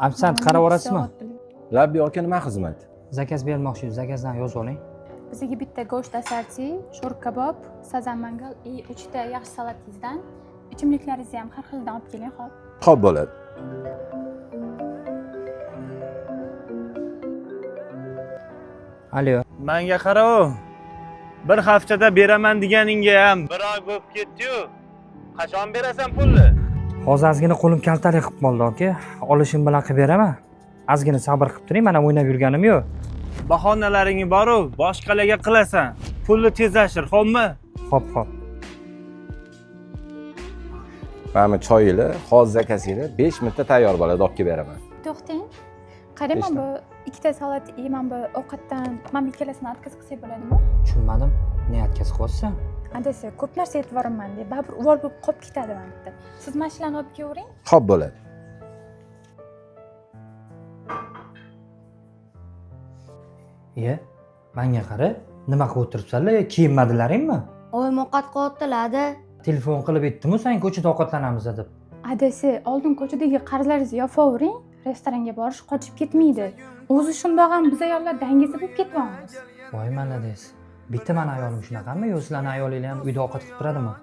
Ofitsiant, qarab yuborasizmi? Labbi aka, nima xizmat? Zakaz bermoqchi, zakazdan yozib oling. Bizga bitta go'sht assorti, sho'r kabob, sazan mangal и uchta yaxshi salatingizdan, ichimliklaringizni ham har xildan olib keling, xo'p? Xo'p, bo'ladi. Alo. Manga qara-u. Bir haftada beraman deganingga ham bir oy bo'lib ketdi-yu. Qachon berasan pulni? Hozir ozgina qo'lim kaltalik qilib qoldi, aka. Olishim bilan qilib beraman. Ozgina sabr qilib turing, mana o'ynab yurganim yo'q. Bahonalaring bor-u, boshqalarga qilasan. Pulni tezlashtir, xo'pmi? Xo'p, xo'p. Mana bu choyinglar, hozir zakazinglar 5 minutda tayyor bo'ladi, olib kelib beraman. To'xtang. Qarang, mana Beshta. bu ikkita salat и mana bu ovqatdan mana bu ikkalasini отказ qilsak bo'ladimi? Tushunmadim. Ne отказ qilyapsan? Adasi, ko'p narsa aytib yuboraman deb, baribir uvol bo'lib qolib ketadi mana bitta. Siz mana shularni olib kelavering. Xo'p, bo'ladi. Iye, manga qara, nima qilib o'tiribsanlar? Kiyinmadilaringmi? Oyim ovqat qilyaptilar-da. Telefon qilib aytdimu sen ko'chada ovqatlanamiz deb. Adasi, oldin ko'chadagi qarzlaringizni yopavering, restoranga borish qochib ketmaydi. O'zi shundoq ham biz ayollar dangasa bo'lib ketyapmiz. Voy, молодец. Bitta mani ayolim shunaqami yo sizlarni ayolinglar ham uyda ovqat qilib turadimi?